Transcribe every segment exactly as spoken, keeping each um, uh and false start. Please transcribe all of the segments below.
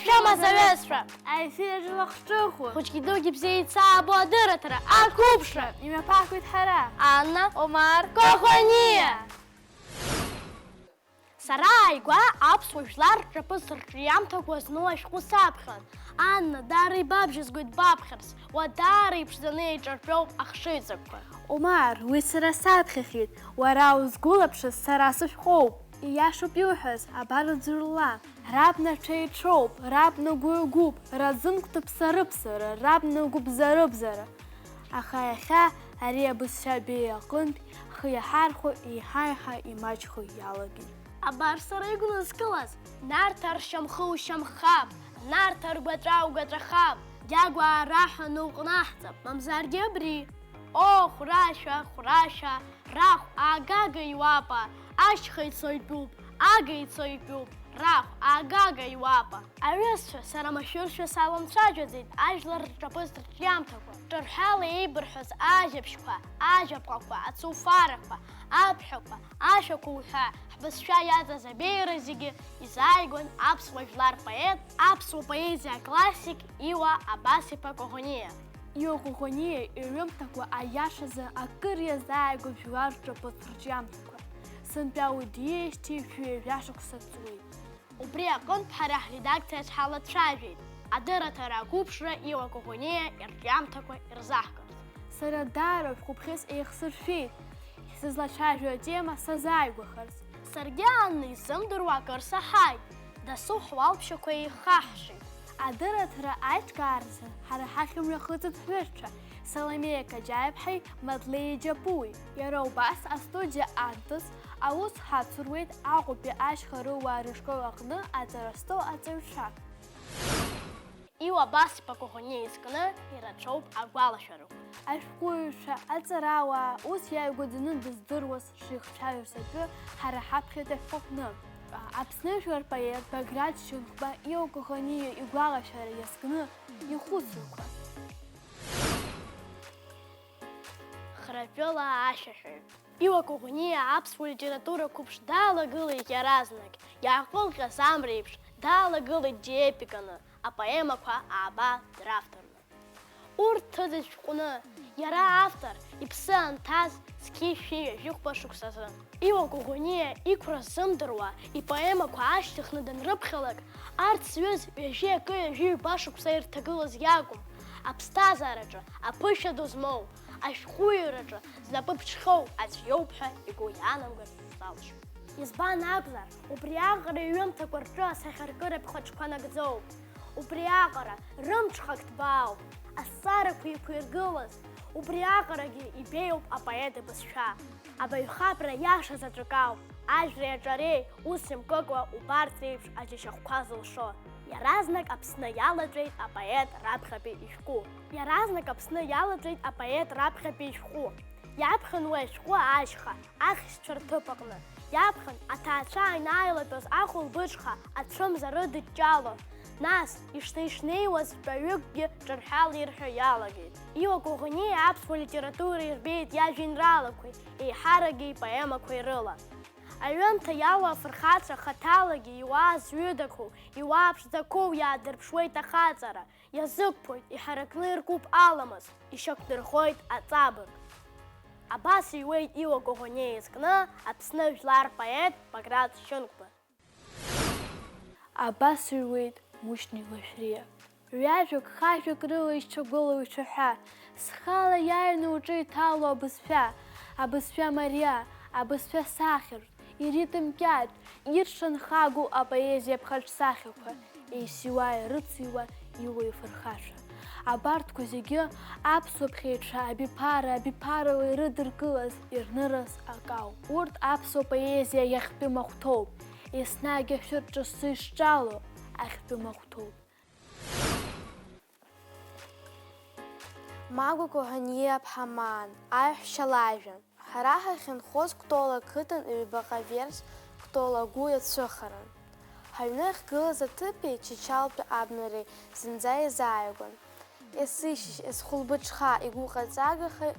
Шәымазаҩызцәа! Аефир аҿы лахҿыху. Хәыҷгьы дугьы бзиа еицаабо адырраҭара, ақәыԥшра! Имҩаԥаҳгоит ҳара. Анна. Омар. Коӷониа! Сара ааигәа аԥсуа жәлар рҿаԥыц рҿиамҭақәа зну ашәҟәы саԥхьон. Анна, даара ибабжьызгоит баԥхьарц, уа даара иԥшӡаны еиҿартәоуп ахшыҩҵакқәа. Омар, уи сара саԥхьахьеит, уара узгәылаԥшыз сара сышәҟәоуп. Ииашоуп иуҳәаз, абар аӡәырла. Рабна ҽеиҽоуп, рабна гәы-гәуп, раӡынк ҭыԥсарыԥсара, рабна гәыбзарыбзара. Аха иахьа ари абызшәа беиа аҟынтә ҳхы иаҳархәо еиҳа-еиҳа имаҷхо иалагеит. Абар сара игәныскылаз, Нарҭаа ршьамхы ушьамхап, Нарҭаа ргәаҵәа угәаҵәахап, Гьагәаа раҳәа ныҟәнаҳҵап, мамзаргьы абри. О, хәрашәа, хәрашәа, рахә аагага иуапа, ашьха ицо итәуп, ага ицо итәуп, рахә аагага иуапа. Аҩызцәа, сара машәыршәа саламцәажәаӡеит ажәлар рҿаԥыц рҿиамҭақәа, ҿырҳәала еибырҳәоз ажәабжьқәа, ажәаԥҟақәа, ацуфарақәа, аԥхьақәа, ашәақәа уҳәа, ҳбызшәа иаҵаз абеиара зегьы изааигәан аԥсуа жәлар поет, аԥсуа поезиа аклассик Иуа Абас-иԥа Коӷониа. Иуа Коӷониа иҩымҭақәа аиашазы акыр иазааигәоуп жәлар рҿаԥыц рҿиамҭақәа. Сынтәа уи диижьҭеи шәи ҩажәа шықәса ҵуеит. Убри аҟынтә ҳара ҳредакциаҿ ҳалацәажәеит, адырраҭара ақәыԥшра Иуа Коӷониа ирҿиамҭақәа ирзаҳкырц. Сара даара шәҟәы ԥхьыс еихсыршәеит, ҳзызлацәажәо атема сазааигәахарц. Саргьы Анна изымдыруа акыр саҳаит, дасу ҳуалԥшьақәа еихаҳшеит. Адырраҭара аиҿкааразы ҳара ҳахь имҩахыҵит ҳҩызцәа Саломеиа Каџьаиԥҳаи Мадлеи Џьапуи. Иара убас астудиа Антыс аус ҳацуруеит Аҟәатәи ашьхарыуаа рышкол аҟны аҵара зҭо аҵаҩцәа. Иуа Абас-иԥа Коӷониа изкны ирацәоуп агәалашәарақәа. Ашәҟәыҩҩцәа, аҵарауаа, ус иааигәаӡаны дыздыруаз шихцәажәоз атәы ҳара ҳаԥхьатәи ашәҟәы аҟны. Аԥсны жәлар рпоет Баграт Шьынқәба Иуа Коӷониа игәалашәара иазкны ихәыцрақәа. Хратәыла ашәаҳәаҩ. Иуа Коӷониа аԥсуа литература қәыԥш даалагылеит иаразнак, иаахылҟьаз амреиԥш даалагылеит диепиканы, апоемақәа ааба дравторны. Урҭ ҭыӡыҭ шәҟәны, иара автор иԥсы анҭаз зқьи шәи ҩажәи хәба шықәсазы. Иуа Коӷониа иқәра ззымдыруа ипоемақәа аашьҭыхны данрыԥхьалак, арҭ зҩыз ҩажәи акы ҩажәи ҩба шықәса ирҭагылаз иакәым, аԥсҭазаараҿы аԥышәа ду змоу, ашәҟәыҩҩраҿы знапы ԥҽхьоу аӡә иоуп ҳәа игәы иаанамгар залшом. Избан акәзар, убриаҟара иҩымҭақәа рҿы асахьаркыратә хаҿқәа нагӡоуп. Убриаҟара рымҽхак ҭбаауп, азҵаарақәа иқәиргылаз, убриаҟарагьы ибеиоуп апоет ибызшәа. Абаҩхатәра иаша заҵәык ауп, ажәреи аҿареи ус имкыкәа убарҭ реиԥш аџьашьахәқәа зылшо. Иаразнак Аԥсны иалаҵәеит апоет раԥхьатәи ишәҟәы. Иаразнак Аԥсны иалаҵәеит апоет раԥхьатәи ишәҟәы. Иаԥхьон уи ашәҟәы ашьха, ахьшьцәа рҭыԥ аҟны. Иаԥхьон аҭаацәа анааилатәоз ахәылбыҽха ацәымза рыдыҷҷало. Нас, ишнеи-шнеиуаз ҿаҩыкгьы ҿырҳәала ирҳәо иалагеит. Иуа Коӷониа аԥсуа литература ирбеит иажәеинраалақәеи, еиҳаракгьы ипоемақәеи рыла. Аҩымҭа иалоу афырхацәа хаҭалагьы иуаа зҩыдақәоу, иуаа ԥшӡақәоу иаадырԥшуеит ахаҵара, иазықәԥоит, иҳаракны иркуп аламыс, ишьақәдырхоит аҵабырг. Абас иҩуеит Иуа Коӷониа изкны Аԥсны жәлар рпоет Баграт Шьынқәба. Абас иҩуеит Мушьни Лашәриа. Ҩажәак, хажәак рыла ишьақәгылоу ицәаҳәа, схала иааины уҿы иҭало абызшәа, абызшәа мариа, абызшәа сахьарҭә, иритм кьаҿ, иршанхагоу апоезиа ԥхаҿсахьақәа, еисиуа-еирыциуа Иуа ифырхацәа. Абарҭқәа зегьы аԥсуа ԥхьаҩцәа абиԥара, абиԥарала ирыдыркылаз, ирныраз акы ауп. Урҭ аԥсуа поезиа иахьтәи махәҭоуп, еснагь ашәыр ҿыцӡа ишҿало ахьтәы махәҭоуп. Магәа Коӷониа-ԥҳа Маан, аиҳәшьа лажәа. Ҳара ҳахьынхоз Кәтол ақыҭан ҩбаҟа верс Кәтол агәы иацәыхаран. Ҳаҩны ахьгылаз аҭыԥи Чачалтәи абнареи зынӡа еизааигәан. Есышьыжь, есхәылбыҽха, игәыҟаҵагаха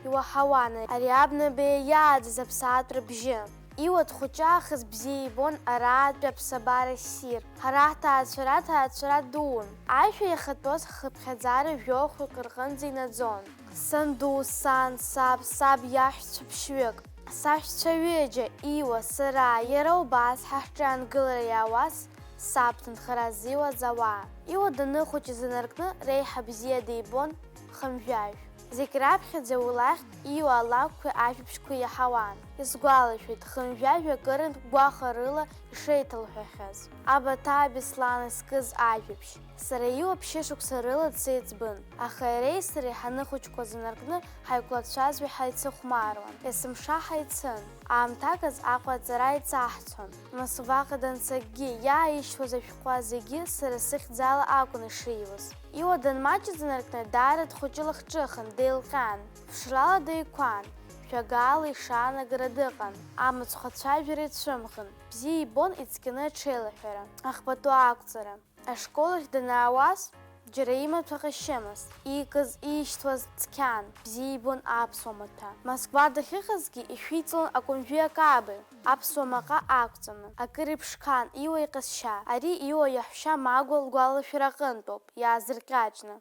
иуаҳауан ари абна беиа иааӡаз аԥсаатә рыбжьы. Иуа дхәыҷаахыс бзиа ибон араатәи аԥсабара ссир. Ҳара ҳҭаацәара ҭаацәара дуун. Аишәа иахатәоз ҳхыԥхьаӡара жәохәҩык рҟынӡа инаӡон. Санду, сан, саб, саб иаҳәшьцәа ԥшьҩык, саҳәшьцәа ҩыџьа, Иуа, сара, иара убас ҳа ҳҿы аангылара иаауаз саб ҭынхара ззиуаз ауаа. Иуа даныхәыҷыз инаркны реиҳа бзиа дибон хынҩажә. Зегь раԥхьаӡа уи лахьтә Иуа алакәқәеи ажәабжьқәеи иаҳауан. Исгәалашәоит, хынҩажәа акырынтә гәахәарыла ишеиҭалҳәахьаз. Абаҭаа Беслан изкыз ажәабжь. Сара Иуа ԥшьышықәса рыла дсеиҵбын, аха иареи сареи ҳаныхәыҷқәаз инаркны ҳаиқәлацәазшәа ҳаицыхәмаруан. Есымша ҳаицын. Аамҭаказ Аҟәа аҵара иҵаҳҵон. Нас уаҟа данцагьы, иааишьҭуаз ашәҟәқәа зегьы сара сыхьӡала акәын ишиуаз. Иуа данмаҷыз инаркны даара дхәыҷы-лахҿыхын, деилҟьан, ԥшрала деиқәан, шәагаала ишаанагара дыҟан, амыцхә ацәажәара ицәымӷын, бзиа ибон ицқьаны аҽеилаҳәара, ахԥатәы ақәҵара. Ашкол ахь данаауаз, џьара имаҭәа ҟьашьымызт, иикыз, иишьҭуаз цқьан, бзиа ибон аԥсуа маҭәа. Москва дахьыҟазгьы ишәиҵалон акәымжәи акаби, аԥсуа маҟа ақәҵаны. Акыр иԥшқан Иуа иҟазшьа, ари Иуа иаҳәшьа Магәа лгәалашәара аҟынтәоуп, иаазырҟьаҿны.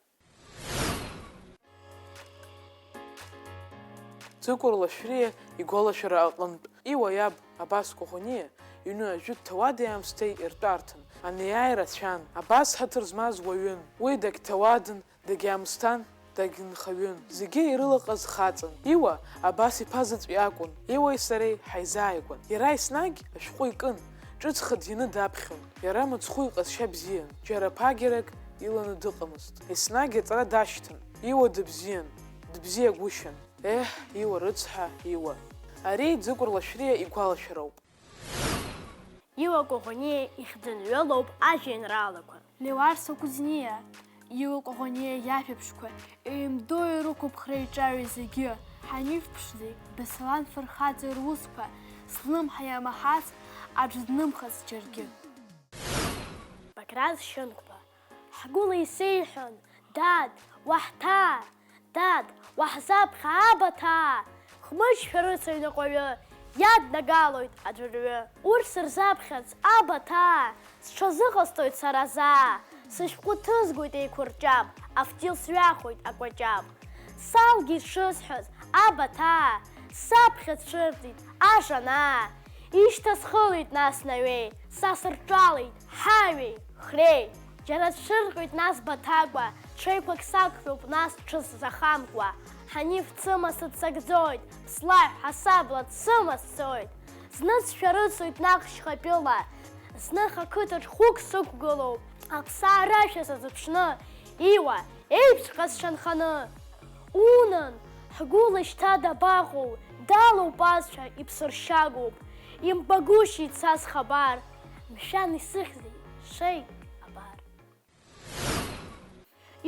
Ӡыкәыр Лашәриа игәалашәара аҟынтә, Иуа иаб Абас Коӷониа иҩны ажәытә ҭауади-аамсҭеи иртәарҭан, анеиааира цәан, Абас ҳаҭыр змаз уаҩын, уи дагьҭауадын, дагьаамсҭан, дагьынхаҩын, зегьы ирылаҟаз хаҵан. Иуа Абас иԥа заҵә иакәын, Иуеи сареи ҳаизааигәан. Иара еснагь ашәҟәы икын, ҿыц хыдианы даԥхьон. Иара мыцхәы иҟазшьа бзиан, џьара ԥагьарак иланы дыҟамызт. Еснагь аҵара дашьҭан. Иуа дыбзиан, дыбзиагәышьан. Еҳ, Иуа рыцҳа, Иуа! Ари Ӡыкәыр Лашәриа игәалашәароуп. Иуа Коӷониа ихьӡынҩылоуп ажәеинраалақәа. Леуарса Кәыҵниа, Иуа Коӷониа иажәабжьқәа еимдо ирықәуп хреиҿаҩы зегьы, Ҳаниф Ԥшӡеи Беслан Фырхаҵеи русқәа, злымҳа иамаҳац аӡә днымхац џьаргьы. Бақьраз Шьынқәба. Ҳгәыла исеиҳәон, дад, уаҳҭаа, дад, уаҳзаԥхьа, Абаҭаа! Хмыҷ шәарыцаҩ ныҟәаҩы иаднагалоит аӡәырҩы. Урҭ сырзаԥхьарц, Абаҭаа, сҽазыҟасҵоит сара заа, сышәҟәы ҭызгоит еиқәырҷаб, афҭил сҩахоит акәаҷаб. Салгеит шысҳәаз, Абаҭаа, саԥхьа дцәырҵит ажанаа. Ишьҭасхылеит нас наҩеи, са сырҿалеит ҳаҩеи хреи. Џьара дцәырҟьоит нас Баҭакәа, ҽеиқәак сақәтәоуп нас ҽысзахамкуа. Ҳаниф дсыма сыццакӡоит, слаҳә ҳасабла дсыма сцоит. Зны сшәарыцоит наҟ шьхатәыла, зных ақыҭаҿ хәык сықәгылоуп. Аԥсаа рашәа сазыԥшны, Иуа, еиԥшҟа сшанханы. Унан, ҳгәыла шьҭа дабаҟоу, далоуп ацәа, иԥсыршьагоуп, имбагәышьеит са схабар, мшәан исыхьзеи, шеи, абар.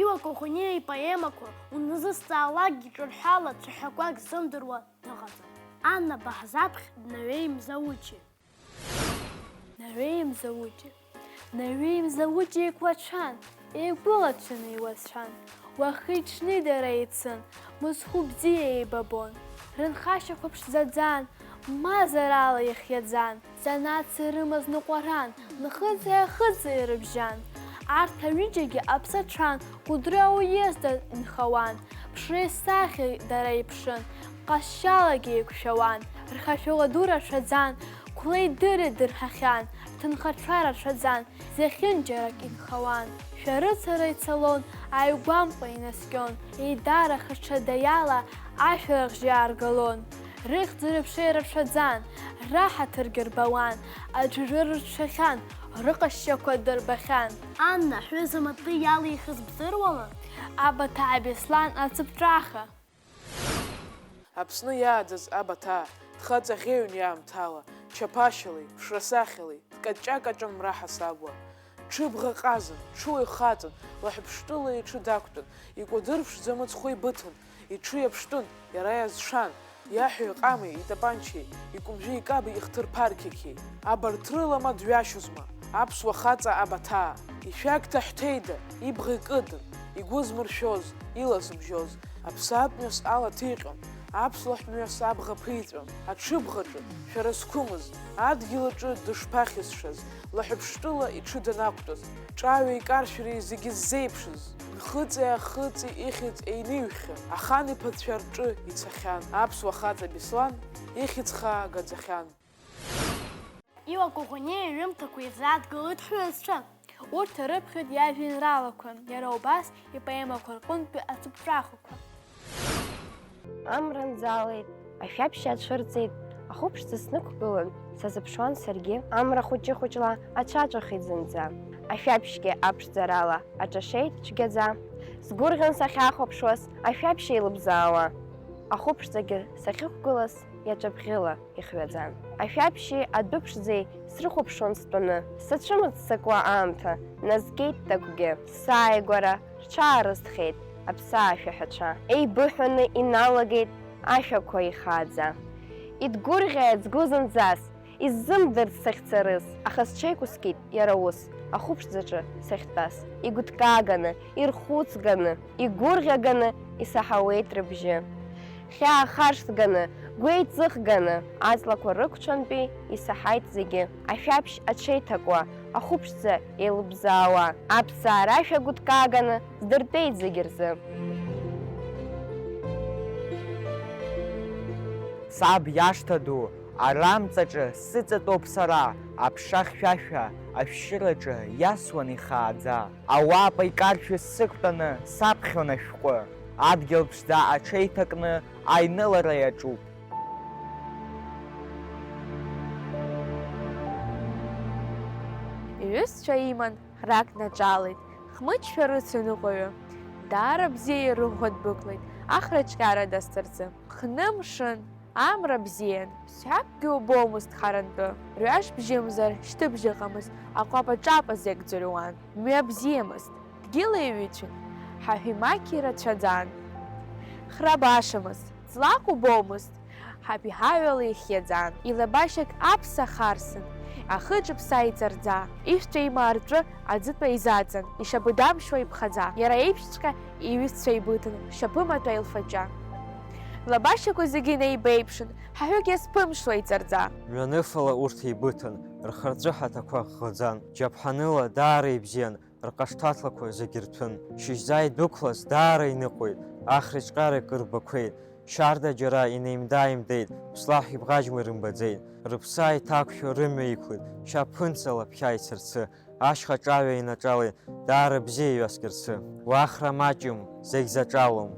Иуа Коӷониа ипоемақәа уназысҵаалакгьы ҿырҳәала цәаҳәақәак ззымдыруа дыҟаӡам. Анна Баҳзаԥхь Наҩеи Мзаучи. Наҩеи Мзаучи. Наҩеи Мзаучи еиқәлацәан, еигәылацәаны иуацәан. Уахи-ҽни дара еицын, мыцхәы бзиа еибабон. Рынхашьақәа ԥшӡаӡан, мазарала ихиаӡан. Занааҭс ирымаз ныҟәаран, нхыҵи-аахыҵи ирыбжьан. Арҭ аҩыџьагьы аԥсацәан, Кәыдры ауездаз инхауан. Ԥшреи сахьеи дара иԥшын, ҟазшьалагьы еиқәшәауан. Рхашәала ду рацәаӡан, қәлеи дыри дырҳахьан, рҭынхацәа рацәаӡан, зехьынџьарак инхауан. Шәарыцара ицалон, ааигәамҟа инаскьон, еидара хыҽҽада иала ашәарах жьа аргалон. Рыхьӡи рыԥшеи рацәаӡан, раҳаҭыргьы рбауан, аӡәырҩы рыцәшәахьан, рыҟазшьақәа дырбахьан. Анна, ҳҩыза матәы иалихыз бдыруама? Абаҭаа Беслан ацыԥҵәаха. Аԥсны иааӡаз Абаҭаа дхаҵаӷьеҩн иаамҭала, чаԥашьалеи, ԥшрасахьалеи, дкаҷҷа-каҷон мра ҳасабуа. Ҽыбӷа ҟазан, ҽуаҩ хаҵан, лаҳәԥштәыла иҽы дақәтәан, икәадыр ԥшӡа мыцхәы ибыҭан, иҽы иаԥштәын, иара иазшан, иаҳәа иҟамеи, итапанчеи, икәымжәи икаби ихҭырԥа рқьақьеи. Абарҭ рыла ма дҩашьозма, аԥсуа хаҵа Абаҭаа. Ишәақь ҭаҳәҭеида, ибӷа икыдын, игәы змыршәоз, ила зымжьоз, аԥсаатә мҩас ала ҭиҟьон, Аԥслаҳә мҩас абӷа ԥиҵәан, аҽыбӷаҿы, шәара зқәымыз, адгьыл аҿы дышԥахьысшаз, лаҳәыԥштәыла иҽы данақәтәаз, ҿаҩеи каршәреи зегьы ззеиԥшыз, нхыҵи ахыҵи ихьӡ еиниҩхьан, ахан иԥацәа рҿы ицахьан, аԥсуа хаҵа Беслан ихьӡ хаа гаӡахьан. Илакәаӷәаны иҩымҭақәа ирзааҭгылоит ҳҩызцәа. Урҭ ирыԥхьоит иажәеинраалақәа, иара убас ипоемақәа рҟынтәи ацыԥҵәахақәа. Амра нӡалеит, ашәаԥшь ацәырҵит, ахәыԥшӡа снықәгылан, сазыԥшуан саргьы. Амра хәыҷы-хәыҷла ацәаҵәахит зынӡа. Ашәаԥшьгьы аԥшӡарала аҿашеит цәгьаӡа. Сгәырӷьон сахьахәаԥшуаз, ашәаԥшь еилыбзаауа. Ахәыԥшӡагьы сахьықәгылаз, иаҵәабӷьыла ихҩаӡан. Ашәаԥшьи адәы ԥшӡеи срыхәаԥшуан стәаны. Сацәымыццакуа аамҭа назгеит такәгьы. Сааигәара рҽаарызҭхеит аԥсаашәаҳәацәа. Еибыҳәаны иналагеит ашәақәа ихааӡа. Идгәырӷьааит сгәы зынӡас, иззымдырт сахьцарыз, аха сҽеиқәыскит иара ус, ахәыԥшӡаҿы сахьтәаз. Игәыҭкааганы, ирхәыцганы, игәырӷьаганы исаҳауеит рыбжьы. Хьаа харшҭганы, гәеиҵыхганы, аҵлақәа рықәцәантәи исаҳаит зегьы. Ашәаԥшь аҽеиҭакуа, ахәыԥшӡа еилыбзаауа, аԥсаа рашәа гәыҭкааганы здыртәеит зегь рзы. Саб иашҭа ду арамҵаҿы сыҵатәоуп сара, аԥша хьшәашәа ашәшьыраҿы иасуан ихааӡа. Ауапа икаршәыз сықәтәаны саԥхьон ашәҟәы, адгьыл ԥшӡа аҽеиҭакны аинылара иаҿуп. Иҩызцәа иман, рак днаҿалеит, Хмыҷ Шәарыцаныҟәаҩы. Даара бзиа ирыӷәӷәа дбықәлеит, Ахра ҿҟьара дазцарцы. Хны мшын, амра бзиан, сҳәакгьы убомызт харантәы. Рҩаш бжьымзар, шьҭыбжь ыҟамызт, аҟәаԥа-ҿаԥа зегь ӡырҩуан. Мҩа бзиамызт, дгьыла иҩыцәын, ҳаҳәи-мақьи рацәаӡан. Хра башамызт, ҵлак убомызт, ҳаԥиҳаҩала ихиаӡан. Илабашьак аԥса харсын, ахы ҿыԥса иҵарӡа. Ишәцәа имаа ртәы аӡытәа изаҵан, ишьапы дамшьуа иԥхаӡа. Иара иеиԥшҵәҟьа иҩызцәа еибыҭан, шьапы маҭәа илфаҷа. Лабашьақәа зегьы неибеиԥшын, ҳаҳәык иазԥымшуа иҵарӡа. Мҩаныфала урҭ еибыҭан, рхырҵәы ҳаҭақәа ӷӷаӡан. Џьаԥҳаныла даара ибзиан, рҟашҭаҭлақәа зегьы рҭәын. Шьыжьӡа идәықәлаз даара иныҟәеит, Ахра ҿҟьара кыр бақәеит. Шьарда џьара инеимда-ааимдеит, Ԥслаҳә ибӷаџьма рымбаӡеит. Рыԥсы ааиҭакшәо рымҩа иқәлеит, шьаԥынҵала ԥхьа ицарцы. Ашьха ҿаҩа инаҿалеит, даара бзиа иҩаскьарцы. Уа Ахра маҷым, зегь заҿалом.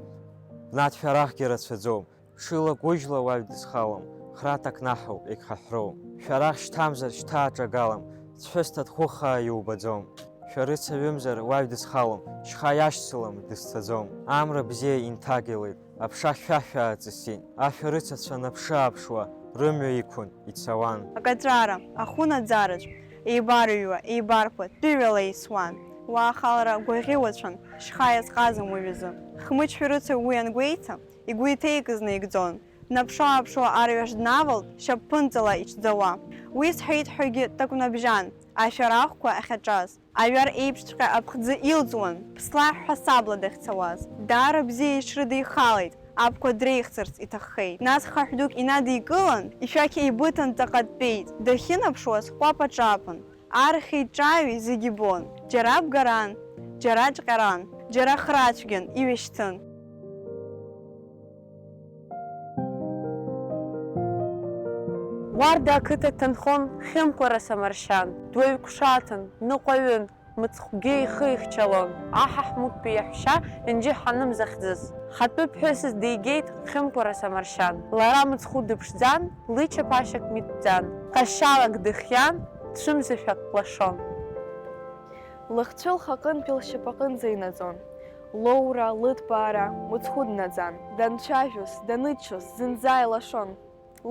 Бнаҭ шәарахгьы рацәаӡом. Ҽыла гәыжьла уаҩ дызхалом, храҭа кнаҳауп, егьхаҳәроу. Шәарах шьҭамзар шьҭа аҿагалам, ҵәҳәысҭа дхәыхаа иубаӡом. Шәарыцаҩымзар уаҩ дызхалом, шьха иашьцылам, дызцаӡом. Амра бзиа инҭагылеит, аԥша хьшәашәа ааҵысит. Ашәарыцацәа наԥшы-ааԥшуа рымҩа иқәын, ицауан. Акаҵәара, ахәы наӡараҿ, еибарыҩуа, еибарԥо, тәыҩала еисуан. Уа ахалара гәаӷьуацәан, шьха иазҟазам уажәазы. Хмыҷ Шәарыцаҩ уи ангәеиҭа, игәы иҭеикыз наигӡон. Днаԥшы-ааԥшуа арҩаш днавалт, шьапԥынҵала иҽӡауа. Уи сҳәеит ҳәагьы такәнабжьан, ашәарахқәа ахьаҿаз. Аҩар еиԥшҵәҟьа аԥхӡы илҵуан, Ԥслаҳә ҳәа сабла дахьцауаз. Даара бзиа иҽрыдихалеит, абқәа дреихсырц иҭаххеит. Нас хаҳә дук инадикылан, ишәақь еибыҭан ҵаҟа дтәеит. Дахьынаԥшуаз кәапа ҿаԥан. Архи ҿаҩи зегьы бон, џьара бгаран, џьара ҿҟьаран, џьара храцәгьан, иҩашьҭын. Уарда ақыҭа дҭанхон Хьымкәара Самаршьан, дуаҩ ҟәшаҭан, ныҟәаҩын, мыцхәгьы ихы ихьчалон. Аҳаҳмутәи иаҳәшьа Енџьы Ҳаным захьӡыз. Хатәы ԥҳәысыс дигеит Хьымкәара Самаршьан. Лара мыцхәы дыԥшӡан, лычаԥашьак митәӡан. Ҟазшьалак дыхиан, дцәымзашәа лашон. Лыхцәы лхаҟынтәи лшьапаҟынӡа инаӡон. Лоура, лыҭбаара мыцхәы днаӡан. Данцәажәоз, даныччоз зынӡа илашон.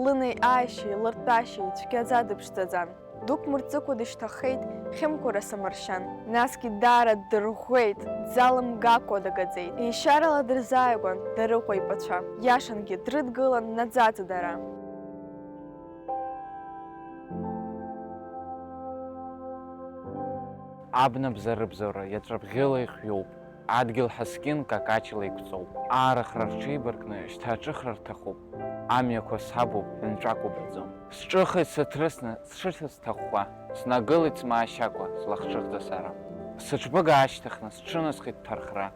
Лынеи ааишьеи лыртәашьеи цәгьаӡа дыԥшӡаӡан. Дук мырҵыкәа дышьҭаххеит Хьымкәара Самаршьан. Насгьы даара ддырӷәӷәеит, дзалымгакәа дагаӡеит. Еишьарала дырзааигәан Дарыҟәа иԥацәа. Иашангьы дрыдгылан наӡаӡа дара. Абна бзарыбзоура иаҵәабӷьыла ихҩоуп. Адгьыл ҳаскьын какаҷла иқәҵоуп. Аарыхра рҽеибаркны шьҭа аҿыхра рҭахуп. Амҩақәа сабуп, ҳәынҵәак убаӡом. Сҿыхеит сыҭрысны, сҽыҭа сҭахәхәа, снагылеит смаашьакәа, слахҿыхӡа сара. Сыҽбыга аашьҭыхны, сҽынасхеит ҭархра.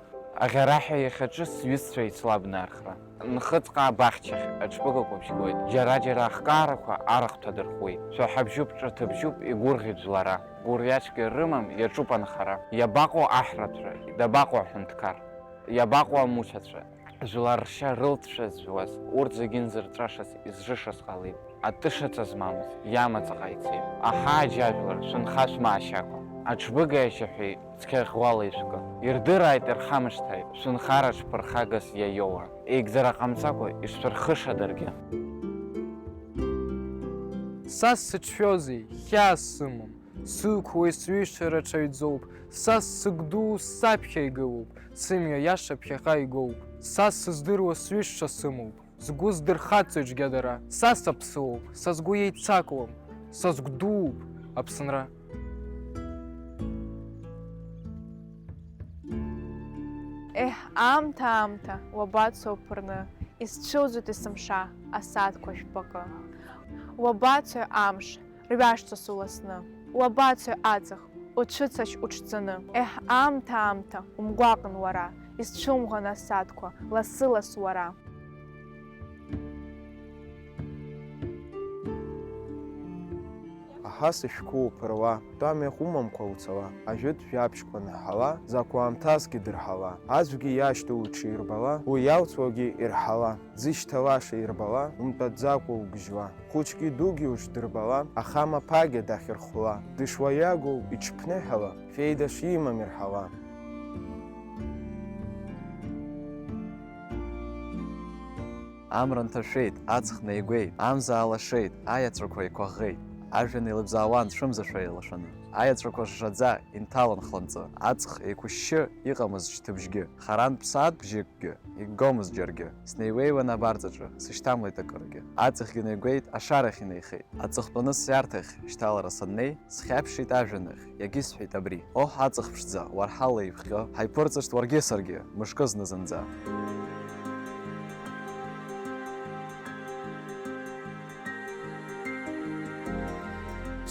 Аӷьараҳәа иахьаҿыз сҩызцәа еицлабны архра. Нхыҵҟа абаҳчахь аҽбыга қәабжь гоит. Џьара-џьара ахкаарақәа арахә ҭадырхуеит. Шәаҳабжьуп, ҿыҭыбжьуп, игәырӷьеит жәлара. Гәырҩацәгьа рымам, иаҿуп анхара. Иабаҟоу аҳраҭра, дабаҟоу аҳәынҭқар? Иабаҟоу амуҭацәа? Жәлар ршьа рылҵшәа зжәуаз, урҭ зегьы нзырҵәашаз, изжышаз ҟалеит. Атышаҵа змамыз, иамаҵ ҟаицеит. Аҳаа, џьажәлар, шәынха шәмаашьакәа. Аҽбыга иашьаҳәеи цқьа ӷәӷәала ишәкы. Ирдырааит, ирхамышҭааит, шәынхара ҽԥырхагас иаиоуа. Еигӡара ҟамҵакәа ишәырхыша даргьы. Са сыҽшәозеи, хьаас сымам, сықәуеи сҩышьа рацәаҩӡоуп, са сыгәдуу саԥхьа игылоуп, сымҩа иаша ԥхьаҟа игоуп, са сыздыруа сҩышьа сымоуп, сгәы здырхаҵоит џьгьа дара, са саԥсыуоуп, са сгәы еицаклам, са сгәдууп, Аԥсынра. Еҳ, аамҭа, аамҭа, уабацо уԥырны, исцәылӡуеит есымша асааҭқәа жәпакы. Уабацои амш, рҩашцо суласны? Уабацои аҵых, уцәыцашь уҽӡаны? Еҳ, аамҭа, аамҭа, умгәаҟын уара, исцәумӷын асааҭқәа, лассы-ласс уара. Аҳа сышәқәа уԥыруа, тәамҩахә умамкәа уцала, ажәытә жәабжьқәа наҳала, закә аамҭазгьы дырҳала, аӡәгьы иашьҭоу уҽирбала, уи иалҵуагьы ирҳала, дзышьҭалаша ирбала, умтәаӡакәа угьежьуа, хәыҷгьы дугьы уҽдырбала, ахамаԥагьа дахьырхәла, дышуаҩагоу иҽԥныҳәала, феида шимам ирҳала. Амра нҭашәеит, аҵх неигәеит, амза алашеит, аеҵәақәа еиқәаӷӷеит. Ажәҩан еилыбзаауан цәымзашәа еилашәаны. Аеҵәақәа жжаӡа инҭалон хланҵы. Аҵх еиқәышьшьы иҟамызт шьҭыбжьгьы. Харантә ԥсаатә бжьыкгьы иггомызт џьаргьы. Снеиҩеиуан абарҵаҿы, сышьҭамлеит акыргьы. Аҵхгьы неигәеит, ашарахь инеихеит. Аҵыхәтәаны сиарҭахь шьҭалара саннеи, схьаԥшит ажәҩан ахь, иагьысҳәеит абри. Оҳ, аҵых ԥшӡа, уарҳалла иԥхьо, ҳаиԥырҵышт уаргьы саргьы, мышкы зны зынӡа.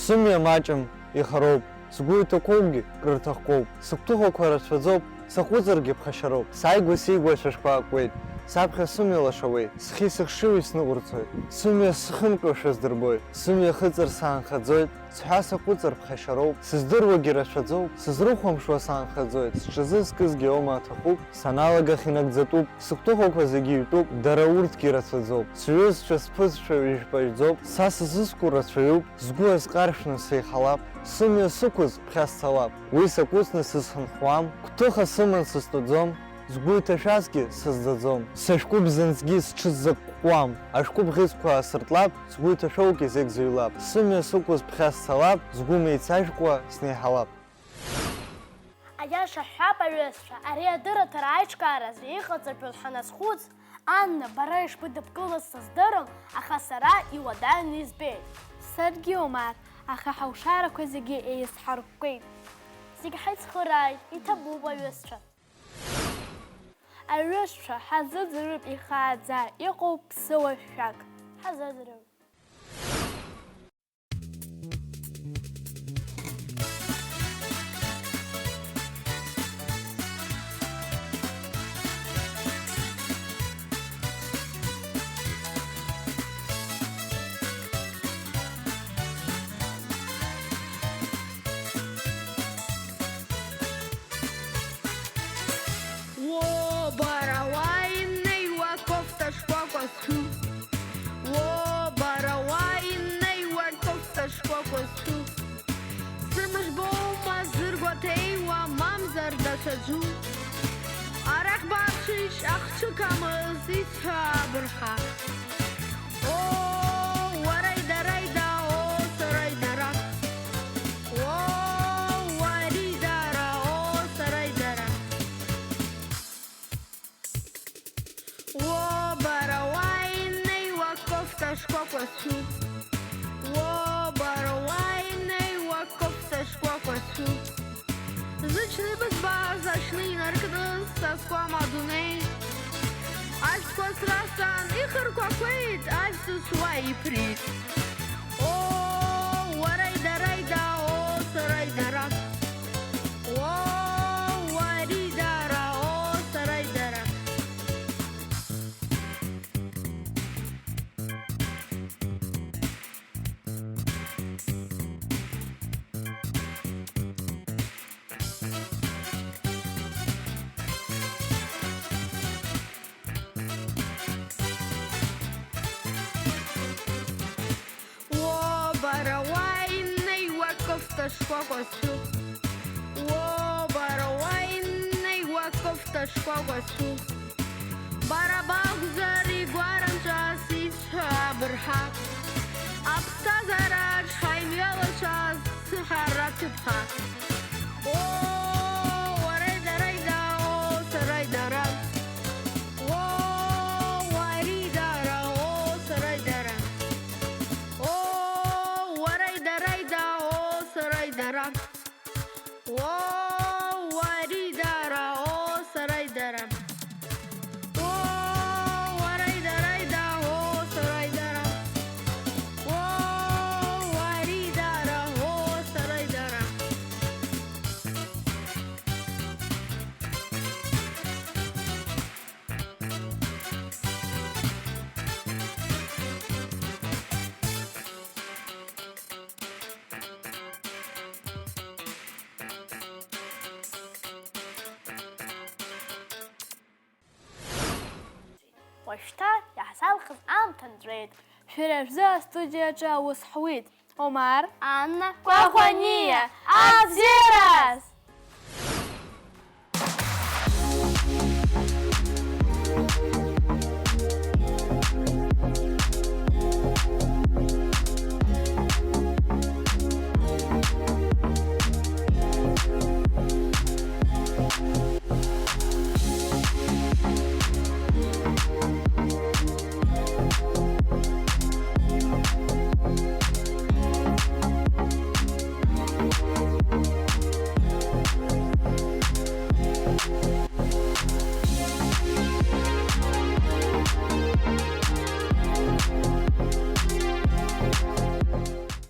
Сымҩа маҷым, ихароуп, сгәы иҭақәоугьы крырҭахқәоуп, сыгәҭыхақәа рацәаӡоуп, саҟәыҵыргьы ԥхашьароуп. Сааигәа-сигәа ашәышәқәа акуеит, саԥхьа сымҩа лашауеит, схи сыхшыҩи сныҟәырцоит, сымҩа схымҟьошәа здырбоит, сымҩа хыҵыр саанхаӡоит, сҳәа саҟәыҵыр ԥхашьароуп, сыздыруагьы рацәаӡоуп, сызрыхәамшуа саанхаӡоит, сҽазызкызгьы аума аҭахуп, саналагах инагӡатәуп, сыгәҭыхақәа зегьы ҩтәуп, дара урҭгьы рацәаӡоуп, сҩызцәа сԥызшәа ҩажәпа жәӡоуп, са сзызку рацәаҩуп, сгәы азҟаршәны сеихалап, сымҩа сықәыз ԥхьа сцалап, уи саҟәыҵны сызхынҳәуам, гәҭыха сыман сызтәаӡом, сгәы иҭашәазгьы сызӡаӡом. Сашәкуп зынӡгьы сҽыззакәкәам, ашәкуп ӷьыцқәа асыртлап, сгәы иҭашәоугьы зегь зыҩлап. Сымҩа сықәыз ԥхьа сцалап, сгәы меицәажәкуа снеиҳалап. Аиаша ҳҳәап, аҩызцәа, ари адырраҭара аиҿкааразы иҟаҵатәу ҳаназхәыц, Анна, бара ишбыдыбкылаз сыздырам, аха сара иуадаҩны избеит. Саргьы, Омар, аха ҳалшарақәа зегьы еизҳаркәкәеит. Зегь ҳаицхырааит, иҭабуп, аҩызцәа. Аҩызцәа, ҳазыӡырҩып ихааӡа иҟоу ԥсыуа шәак. Ҳазыӡырҩып. Уо, бара уа инеиуа кофта шкәакәа зцу. Уо, бара уа инеиуа кофта шкәакәа зцу. Сымыжбоума зыргәаҭеиуа, мамзар даҽаӡәу? Арахь бааԥшишь, ахцәы қамыз исҳәа абырҳа. Оо, уараидараида, оо, сараидара. Уо, уаридара, оо, сараидара. Уо, бара уа инеиуа кофта шкәакәа сцу. Уо, бара уа инеиуа кофта шкәакәа сцу. Зыҽны бызбааз аҽны инаркны. Кны сасқәам адунеи. Ашәҭқәа срасҵан, ихырқәақәеит, ажә сысуа иԥрит. Оо, уараи дараи да, оо, сараи дара. Оо, уари дара, оо, сараи дара. Уо, бара уа инеиуа кофта шкәакәа зцу. Уо, бара уа инеиуа кофта шкәакәа зцу. Бара бакәзар игәаранҵәаз исҳәо абырҳа. Аԥсҭазаараҿ ҳаимҩалацәаз сыҳәара ҭыԥҳа. Оо, уареи дареи да, оо, сареи дара. Оо, уареи дара, оо, сареи дара. Оо, уареи дареи да, оо, сареи дара. Оо, уареи дара, оо, сареи дара. Оо, уареи дареи да, оо, сареи дара. Оо, уареи дара, оо, сареи дара. Уажәшьҭа иаҳзалхыз аамҭа нҵәеит. Шәара шәзы астудиаҿы аус ҳуит. Омар. Анна. Кәахәаниа. Абзиараз!